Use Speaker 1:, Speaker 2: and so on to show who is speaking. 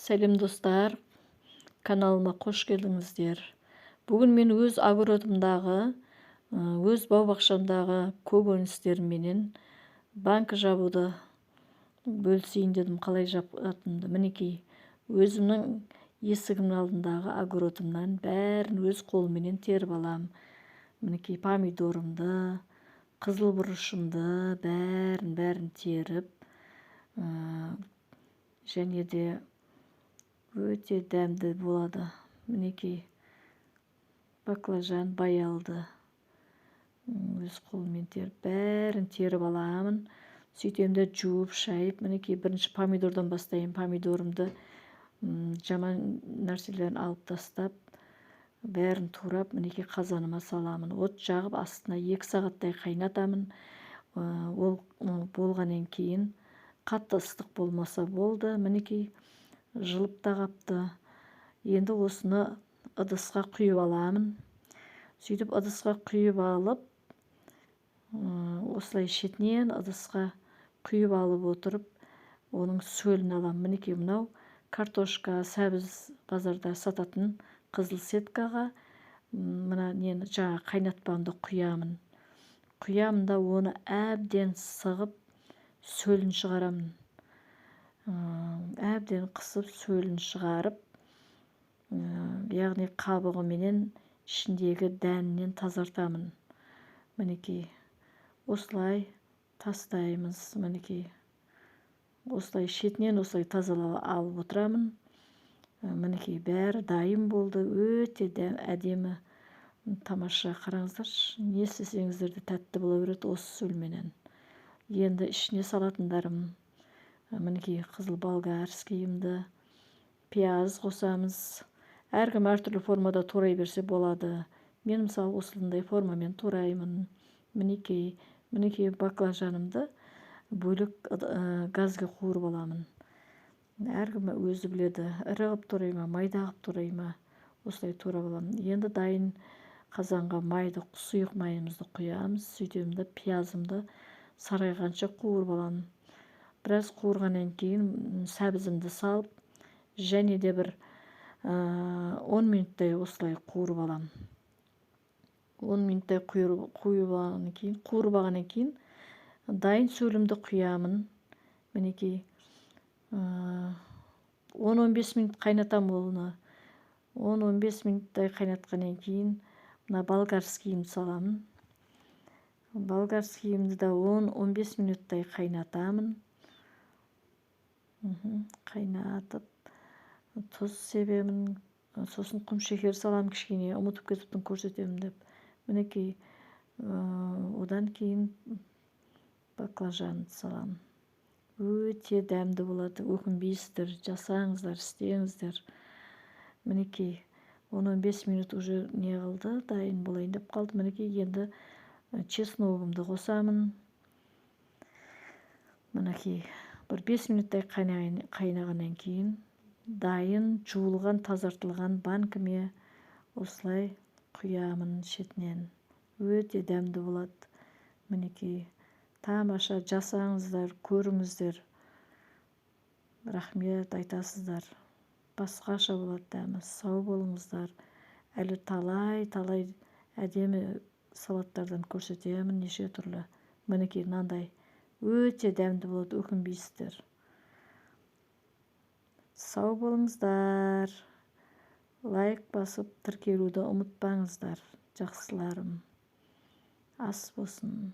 Speaker 1: Сәлем, достар! Каналыма қош келдіңіздер! Бүгін мен өз огородымдағы, өз бау-бақшамдағы көкөністерімменен банка жабуды бөлісейін дедім, қалай жабатынымды. Мінекей, өзімнің есігімнің алдындағы огородымнан бәрін өз қолымменен теріп алам. Мінекей, помидорымды, қызыл бұрышымды, бәрін, бәрін теріп, және де өте дәмді болады. Мінекей, баклажан, баялды өз қолыммен теріп, бәрін теріп аламын. Сөйтемін де, жуып шайып, мінекей, бірінші помидордан бастаймын. Помидорымды жаман нәрселерін алып тастап, бәрін турап, мінекей, қазаныма саламын. От жағып, астына 2 сағаттай қайнатамын. Ол болғаннан кейін, қатты ыстық болмаса болды. Мінекей, жылып та қапты. Енді осыны ыдысқа құйып аламын. Сөйтіп ыдысқа құйып алып, осылай шетінен ыдысқа құйып алып отырып, оның сөлін аламын. Мінекей, мынау картошка, сәбіз базарда сататын қызыл сеткаға мына нені, жаңа қайнатпамды құямын. Құямын да, оны әбден сығып, сөлін шығарамын. Әбден қысып, сөлін шығарып, яғни қабығыменен ішіндегі дәнінен тазартамын. Мінекей, осылай тастаймыз. Мінекей, осылай шетінен осылай тазалап алып отырамын. Мінекей, бәрі дайын болды. Өте әдемі, тамаша. Қараңыздаршы, не істесеңіздер де тәтті бола береді осы сөлменен. Енді ішіне салатындарым: мінекей, қызыл болгарскийімді, пияз қосамыз. Әркім әртүрлі формада турай берсе болады. Мен, мысалы, осындай формамен тураймын. Мінекей, мінекей, баклажанымды бөлек газге қуырып аламын. Әркім өзі біледі, ірі қылып турай ма, майда қылып турай ма. Осылай турап аламын. Енді дайын қазанға майды, сұйық майымызды құямыз. Сөйтемін да, пиязымды сарғайғанша қуырып аламын. Біраз қуырғаннан кейін сәбізімді салып, және де бір 10 минуттай осылай қуырып аламын. 10 минуттай қуырып алғаннан кейін, қуырып алғаннан кейін дайын сөлімді құямын. Мінекей, 10-15 минут қайнатамын оны. 10-15 минуттай қайнатқаннан кейін мына болгарскийімді саламын. Болгарскийімді да 10-15 минуттай қайнатамын. Қайнатып, тұз себемін, сосын құмшекер саламын кішкене, ұмытып кетіппін көрсетемін деп. Мінекей, одан кейін баклажанды саламын. Өте дәмді болады, өкінбейсіздер, жасаңыздар, істеңіздер. Мінекей, 10-15 минут уже не қылды, дайын болайын деп қалды. Мінекей, енді чесногымды қосамын. Мінекей, бір 5 минуттай қайнағаннан кейін дайын жуылған, тазартылған банкіме осылай құямын шетінен. Өте дәмді болады. Мінекей, тамаша, жасаңыздар, көріңіздер, рахмет айтасыздар, басқаша болады дәмі. Сау болыңыздар! Әлі талай талай әдемі салаттардан көрсетемін, неше түрлі. Мінекей, мынандай өте дәмді болады, өкінбейсіздер. Сау болыңыздар! Лайк басып, тіркелуді ұмытпаңыздар. Жақсыларым, ас болсын!